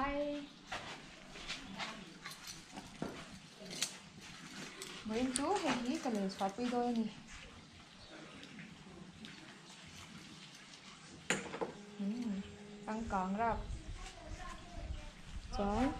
Hi. Vawiin chu hei hi ka len chhuah pui dawn a ni. Changkang rap chuan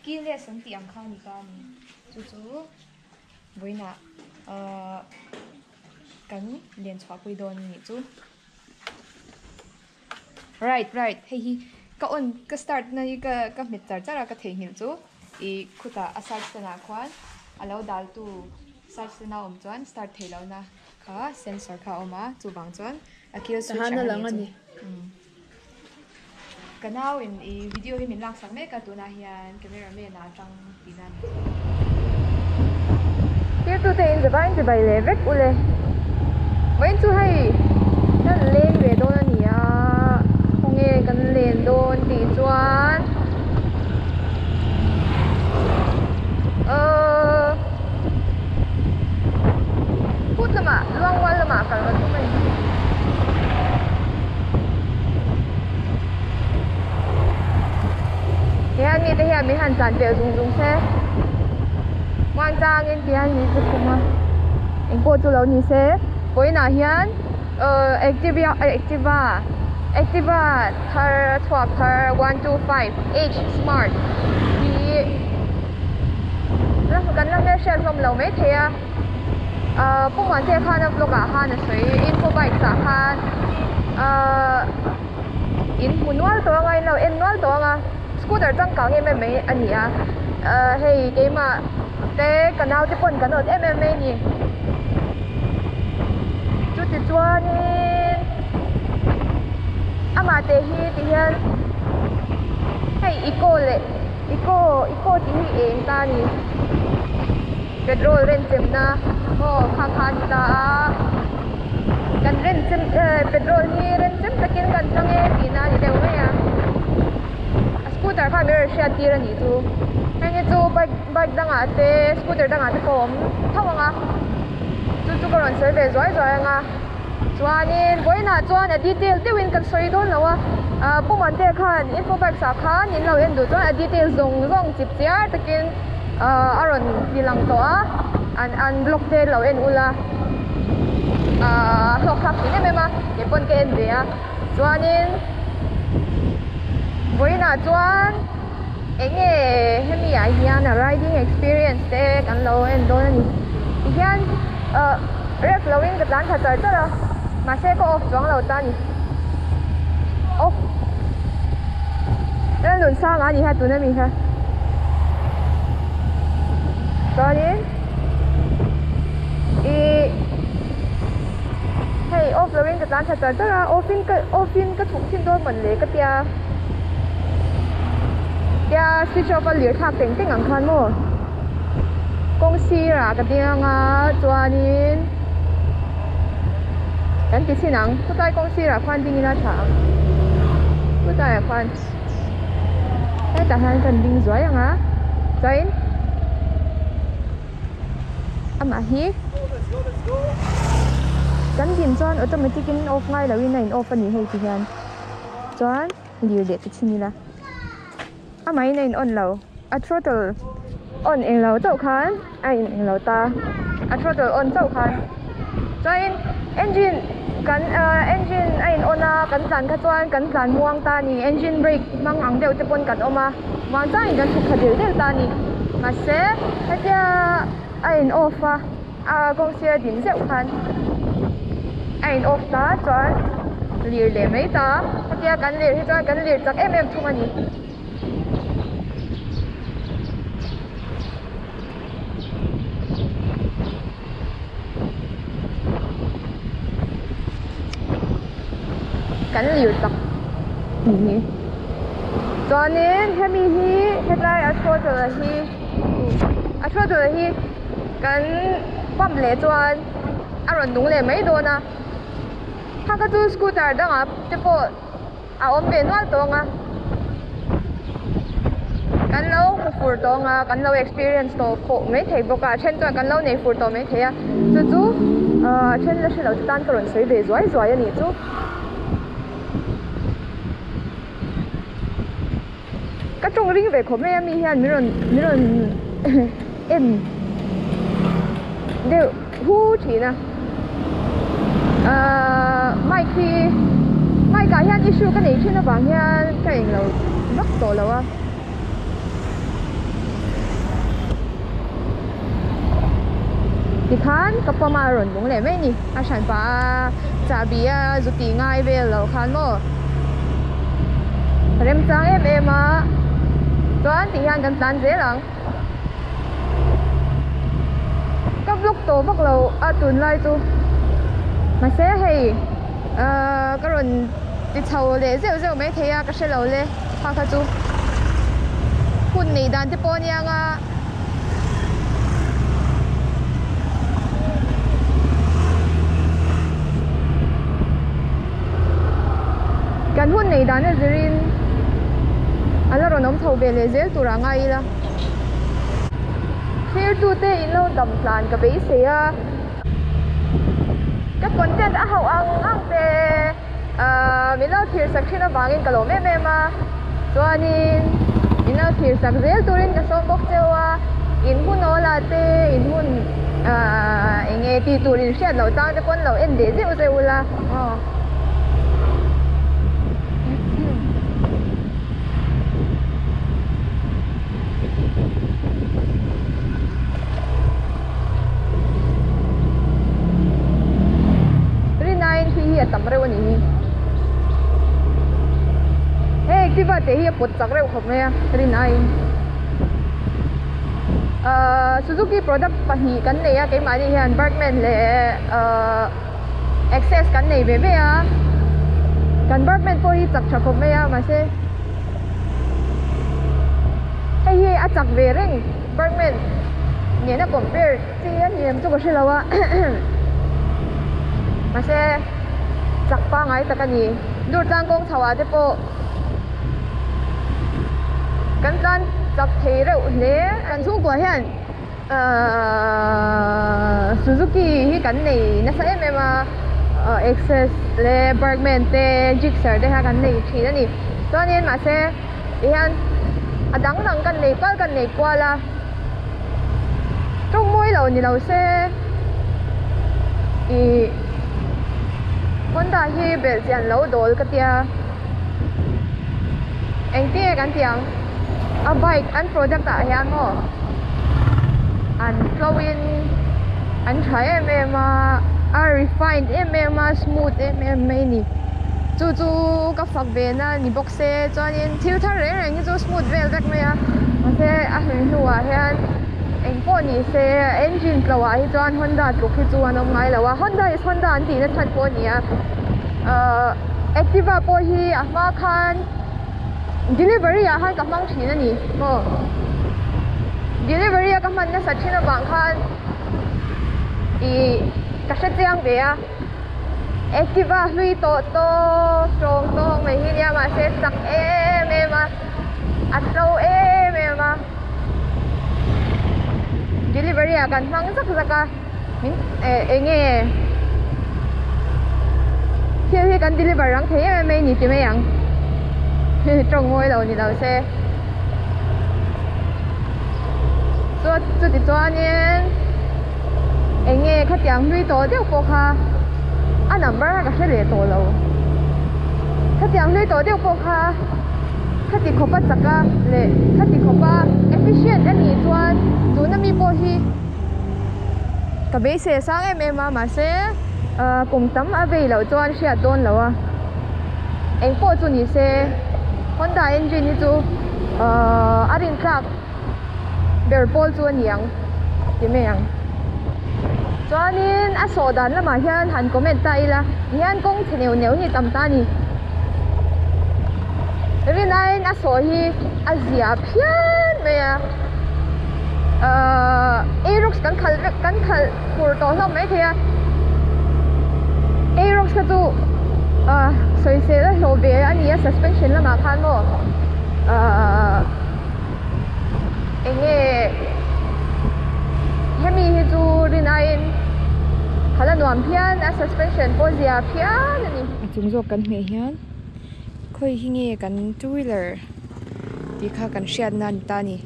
keyless an tih ang kha a ni ta a ni. Chu chu vawiinah ahh kan len chhuah pui dawn a nih chu. Right right hei hi ka on ka start na hi ka ka hmet char char a ka theihnghilh chu ih khutah a side stand ah khuan a lo dal tu side stand a awm chuan start theih loh na kha sensor kha a awm a chuvang chuan a kill switch ang a ni chu ka nau in ih video hi min lak sak mek a tunah hian camera man ah atang tihna a ni. Tirtute in zavain chibai leh vek ule. Vawiin chu hei kan leng ve dawn a ni a, khawnge kan len dawn tih chuan ahh phut lamah luangmual lamah kal kan tum a ni. Tihian mite hian min han tlan pelh zung zung se muangchangin tihian min chu khum a engpawh chu lo ni se vawiinah hian ahh activa activa activa thar a chhuak thar 125 h smart hi kan la hmelhriat hlawm lo maithei a ahh Pu Muantea khan a vlog ah khan a sawi info bikes ah khan ahh in hmu nual tawh anga in lo en nual tawh anga scooter changkang em em mai a ni a ahh hei keimah te ka naute pawn kan awt em em mai a ni chuti chuanin amah te hi ti hian hei eco leh eco eco tih hi eng ta a ni petrol renchem na aw kha kha a ni ta a kan renchem eh petrol hi renchem takin kan hmang e tihna a ni deuh mai a a scooter kha min rawn hriat tir a nih chu heng hi chu bike bike dangah te scooter dangah te pawh a awm tho ang a chu chu ka rawn sawi ve zuai zuai ang a chuanin vawiinah chuan a detail deuhin kan sawi dawn lo a ah Pu Muantea khan info bikes ah khan in lo en duh chuan a detail zawng zawng chip chiar takin ah a rawn ti lang tawh a an an vlog te lo en ula ah hlawk thlak thin em em a kei pawn ka en ve a chuanin vawiinah chuan eng nge hemi ah hian a riding experience te kan lo en dawn a ni tihian ah ref lo in ka tlan thla char char a mahse ka off chuang lo ta a ni off Lalnunsanga a ni kha tuna mi kha chuanin ih hei off lo in ka tlan thla char char a off in ka off in ka chhuk chhin dawn mawn le ka tia tia switch off a lir thlak teng teng ang khan maw kawng sirah ka ding anga chuanin kan ti chhin ang khawtlai kawng sirah khuan ding ila tha ang khawtlai ah khuan hetah hian kan ding zuai ang a chuanin amah hi kan din chuan automatic in off ngai lo in a in off a ni hei ti hian chuan lir leh ti chhin ila amah in a in on lo a throttle on eng lo chauh khan a in eng lo ta a throttle on chauh khan chuan engine kan ahh engine a in on a kan tlan kha chuan kan tlan muang ta a ni engine brake hmang ang deuh te pawn kan awm a muang changin kan chhuk thla del del ta a ni mahse hetia a in off a a kawng sir a din zeuh khan a in off ta chuan lir leh mai ta hetia kan lir hi chuan kan lir chak em em thung a ni. Kan lir tak ni hi chuanin hemi hi hetlai a throttle hi a throttle hi kan pump leh chuan a rawn nung leh mai dawn a kha kha chu scooter dangah te pawh a awm ve nual tawng a kan lo hmu fur tawng a kan lo experience tawh khawh maithei bawk a a then chuan kan lo nei fur tawh maithei a chu chu ahh a then la hre lo te tan ka rawn sawi ve zuai zuai a nih chu. Ka tawng ring ve khawp mai a mi hian min rawn min rawn en deuh hu thin a ahh mic hi mic ah hian issue ka neih thin avang hian ka englo vak tawh lo a. Tikhan ka pawm a a rawn lung leh mai a ni a hran pah a chahbi a zu tih ngai vel lo khan maw remchang em em a chuan tih hian kan tlan zel ang ka vlog tawh vak lo a tunlai chu mahse hei ahh ka rawn ti chho leh zeuh zeuh mai thei a ka hre lo le kha kha chu hun neih dan te pawh a nia nga. Kan hun neih dan a zirin a la rawn awm chho ve leh zel tur ah ngai ila. Thirtute in lo dam tlan ka beisei a. Ka content a hauh ang ang te ahh min lo thlir sak thin avangin ka lawm em em a chuanin min lo thlir sak zel turin ka sawm bawk cheu a in hun awl ah te in hun ahh eng nge tih tur in hriat loh chang te pawn lo en leh zeuh zeuh ula aw. Rinain khi hi a tam reuh a nih hi. Hei Activa teh hi a pawt chak reuh khawp mai a Rinain. Ahh Suzuki product pahnih kan nei a keimahni hian Burgman leh ahh Access kan nei ve ve a. Kan Burgman pawh hi chak tha khawp mai a mahse hei hi a chak ve reng. Burgman nena compare chi a ni em chu ka hre lo a mahse chak pangai tak a ni Durtlang kawng chho ah te pawh kan tlan chak thei reuh hle kan chhungkua hian ahh Suzuki hi kan nei nasa em em a Access leh Burgman te Gixxer te kha kan nei thin a ni chuanin mahse. Tihian a dang dang kan nei kual kan nei kual a, tawng mawi lo ni lo se ih Honda hi belh chian lo dawl ka tia engtin nge kan tih ang a bike an product ah hian maw an tlo in an tha em em a a refined em em a smooth em em mai a ni chu chu ka fak ve na ni bawk. Se chuanin thil thar reng reng hi chu smooth vel vek mai a mahse a hlui hnuah hian eng pawh ni se engine tlo ah hi chuan Honda tluk hi chu an awm ngai lo a Honda is Honda an tihna chhan pawh a ni a ahh Activa pawh hi a hma khan delivery ah khan ka hmang thin a ni maw delivery a ka hman nasa thin avang khan ih ka hre chiang ve a. Activa hlui tawh tawp tawng tawng mai hi nia mahse chak em em a a tlo em em a delivery ah kan hmang zak zak a min eh eng nge thil hi kan deliver rang thei em em mai ni ti mai ang tawng mawi lo ni lo se chuan chuti chuanin. Eng nge khatiang hlui tawh deuh pawh kha a number kha ka hre leh tawh lo. Khatiang hlui tawh deuh pawh kha khati khawpa chaka leh khati khawpa efficient a nih chuan tuna mi pawh hi ka beisei a sang em em a mahse ah kum tam a vei loh chuan hriat dawn lo a. Eng pawh chu ni se Honda engine hi chu ah a rintlak. ber pawl chu a ni ang ti mai ang chuanin a sawh dan lamah hian han comment ta ila tihian kawng chhe neuh neuh hi tam ta a ni rinaiin a sawh hi a zia phian mai a ahh Aerox kan khalh vek kan khalh fur tawh hlawm mai thei a Aerox kha chu ahh sawisel a hlawh ve a ni a suspension lamah khan maw ahh. Eng nge hemi hi chu rin aiin khalh a nuam phian a suspension pawh zia phian a ni. A chung zawk kan hmeh hian khawi hi nge kan two wheeler. tih kha kan hriat na a ni ta a ni.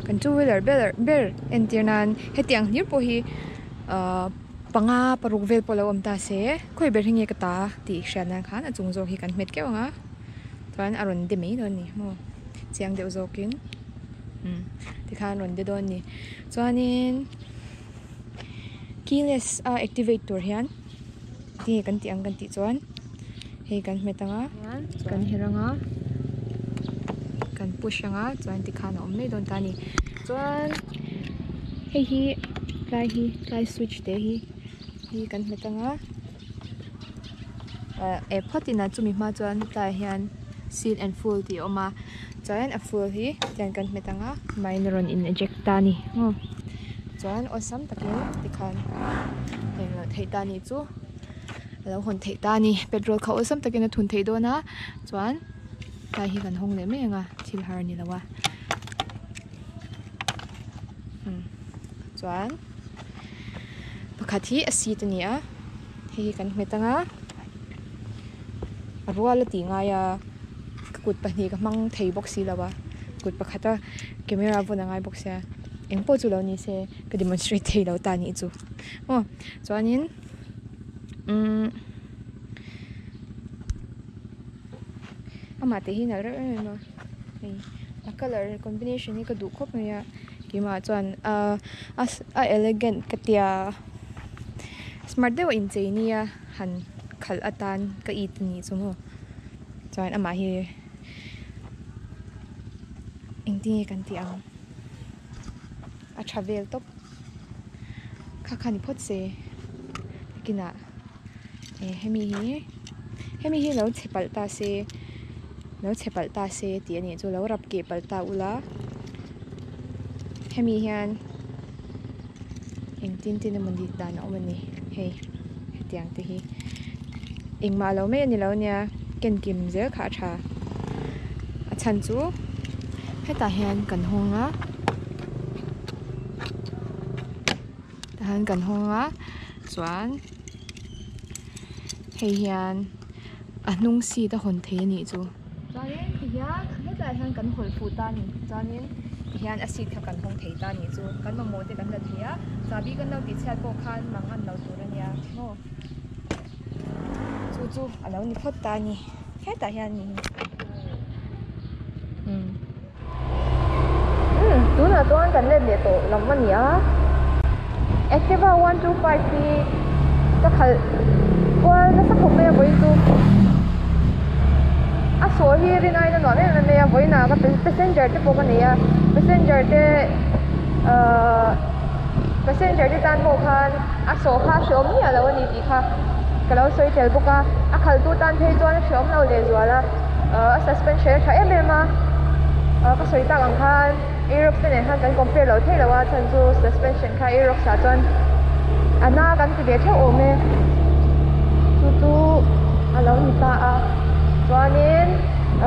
Kan two wheeler ber ber entir nan hetiang hlir pawh hi ahh panga paruk vel pawh lo awm ta se khawi ber hi nge ka ta tih hriat nan khan a chung zawk hi kan hmet keuh ang a chuan a rawn de mai dawn a ni maw chiang deuh zawkin umm tikhan a rawn de dawn a ni chuanin keyless a activate tur hian tinge kan tih ang kan tih chuan hei kan hmet ang a kan herh ang a kan push ang a chuan tikhan a awm mai dawn ta a ni chuan hei hi tlai hi tlai switch te hi hi kan hmet ang a ah eh phawt in a chumi hma chuan tlaiah hian seal and full tih a awm a chuan a full hi tiang kan hmet ang a main a rawn in eject ta a ni maw chuan awlsam takin tikhan englo theih ta a nih chu. A lo hawn theih ta a ni petrol kha awlsam takin a thun theih dawn a chuan tlai hi kan hawng leh mai ang a thil har a ni lo a umm chuan pakhat hi a seat a ni a hei hi kan nghet ang a a rual a tih ngai a ka kut pahnih ka hmang thei bawk si lo a kut pakhata camera vawn a ngai bawk sia engpawh chu lo ni se ka demonstrate thei lo ta a nih chu aw chuanin. Umm amah tih hi nalh reuh em em a hei a colour combination hi ka duh khawp mai a keimah chuan ahh a elegant ka tia smart deuh a inchei nia han khalh atan ka it a nih chu maw chuan amah hi engtin nge kan tih ang a tha vel tawp. Kha kha ni phawt se nakinah eh hemi hi hemi hi lo chhe palh ta se lo chhe palh ta se tih a nih chu lo rap keh palh ta ula hemi hian engtin tin emaw ni dan a awm a ni hei hetiang te hi engmah lo mai a ni lo ania ken kim zel kha a tha a chhan chu hetah hian kan hawng a. Tahan kan hawng a chuan hei hian a hnung seat a hawn thei a nih chu. Chuanin tihian hetlaiah hian kan hawlh fuh ta a ni chuanin tihian a seat kha kan hawng thei ta a nih chu kan mamawh te kan la thei a chahbi kan lo tih chhiat pawh khan mang an lo tur a nia maw chu chu a lo ni phawt ta a ni hetah hian umm. Umm tunah chuan kan let leh tawh lam a ni a Activa 125 hi ka khalh kual nasa khawp mai a vawiin chu a sawi hi rin aiin a nuam em em mai a vawiinah ka passenger te pawh ka nei a passenger te ahh passenger te tan pawh khan a saw kha a hreawm miah lo a ni tih kha ka lo sawi tel bawk a a khalhtu tan phei chuan a hreawm lo lehzual a. A suspension a tha em em a ka sawi tak ang khan Aerox te nen khan kan compare lo thei lo a chhan chu suspension kha Aerox ah chuan a na kan ti ve theuh awm e chu chu a lo ni ta a chuanin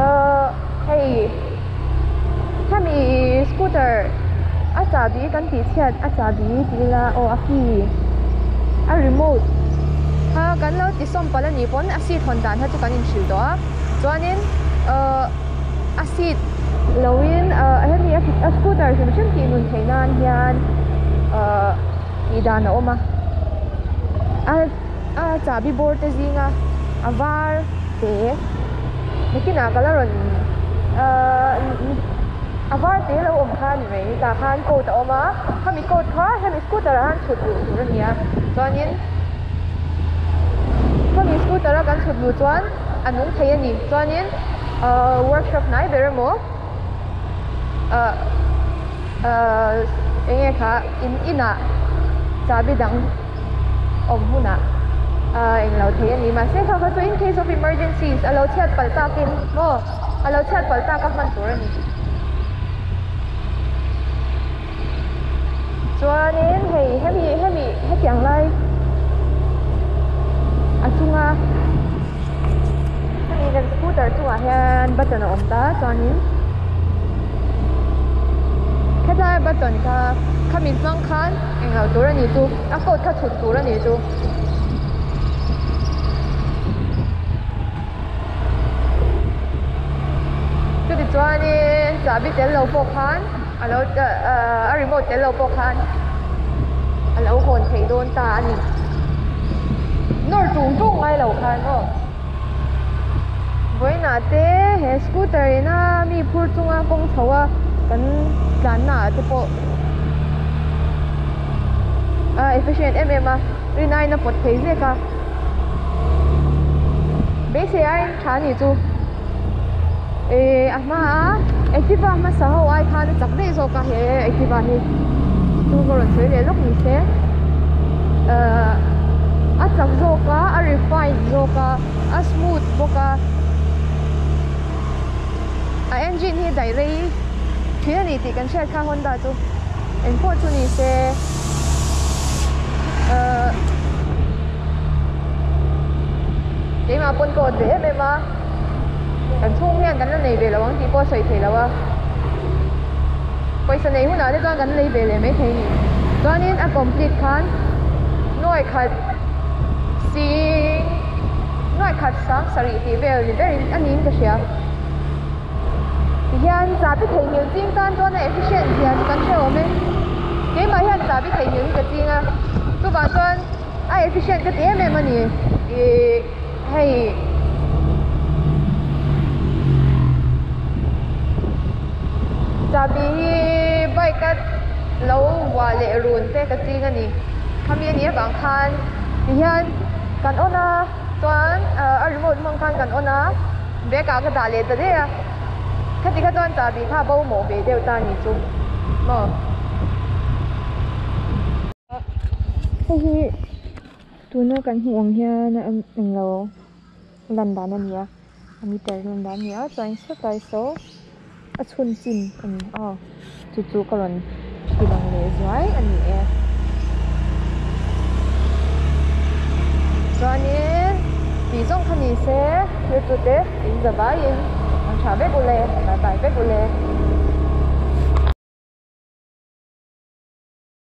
ahh hei hemi scooter a chahbi kan tih chhiat a chahbi tih ila aw a key a remote kha kan lo ti sawm palh a nih pawn a seat hawn dan kha chu kan inhrilh tawh a chuanin ahh a seat loin ahh hemi a scooter hrim hrim tih nun theih nan hian ahh tih dan a awm a a a chahbi bawr te zinga a var te nakinah ka la rawn ahh a var te lo awm kha a ni mai tah khan code a awm a khami code kha hemi scooter ah hian chhut luh tur a ni a chuanin khami scooter a kan chhut luh chuan a nung thei a ni chuanin ahh workshop hnai ber emaw ahh ahh eng nge kha in inah chahbi dang awm hunah ahh englo thei a ni mahse kha kha chu in case of emergencies a lo chhiat palh takin maw a lo chhiat palh tak a hman tur a ni. Chuanin hei hemi hemi hetiang lai a chunga hemi kan scooter chungah hian button a awm ta chuanin hetlai button kha khami hmang khan englo tur a ni chu a code kha chhut tur a ni chu. Chutichuanin. chahbi tel lo pawh khan a lo a remote tel lo pawh khan a lo hawn theih dawn ta a ni. Nawr tung tung ngai lo khan aw. Vawiinah te he scooter ina mi phur chunga kawng chho a kan tlanna ah te pawh a efficient em em a rin aiin a pawt thei zek a beisei aiin tha a nih chu eh a hma a Activa hmasa ho ai khan a chak daih zawk a he Activa hi chu ka rawn sawi leh lawk ni se ahh a chak zawk a a refined zawk a a smooth bawk a a engine hi daih rei thin a ni tih kan hriat kha Honda chu engpawh chu ni se ahh keimah pawn ka awt ve em em a kan chhung hian kan la nei ve lo ang tih pawh a sawi thei lo a pawisa nei hunah te chuan kan lei ve leh maithei a ni chuanin a complete khan nuai khat sing nuai khat sang sarih tih vel ni berin a niin ka hria tihian chahbi theihnghilh ching tan chuan a efficient zia chu kan hre awm e keimah hian chahbi theihnghilh hi ka ching a chuvang chuan a efficient ka ti em em a ni ihh hei chahbi hi bike a lo vuah leh run te ka ching a ni khami a nih avang khan tihian kan on a chuan a remote hmang khan kan on a bag ah ka dah leh ta daih a khati kha chuan chahbi kha a bo mawh ve deuh ta a ni chu maw. Hei hi tuna kan hmuh ang hian englo lan dan a ni a a meter lan dan a ni a chuan sawtlai saw a chhun chin a ni a chu chu ka rawn ti lang leh zuai a ni e chuanin tih zawng kha ni se thil chu te in za vaiin an tha vek ule bye bye vek ule.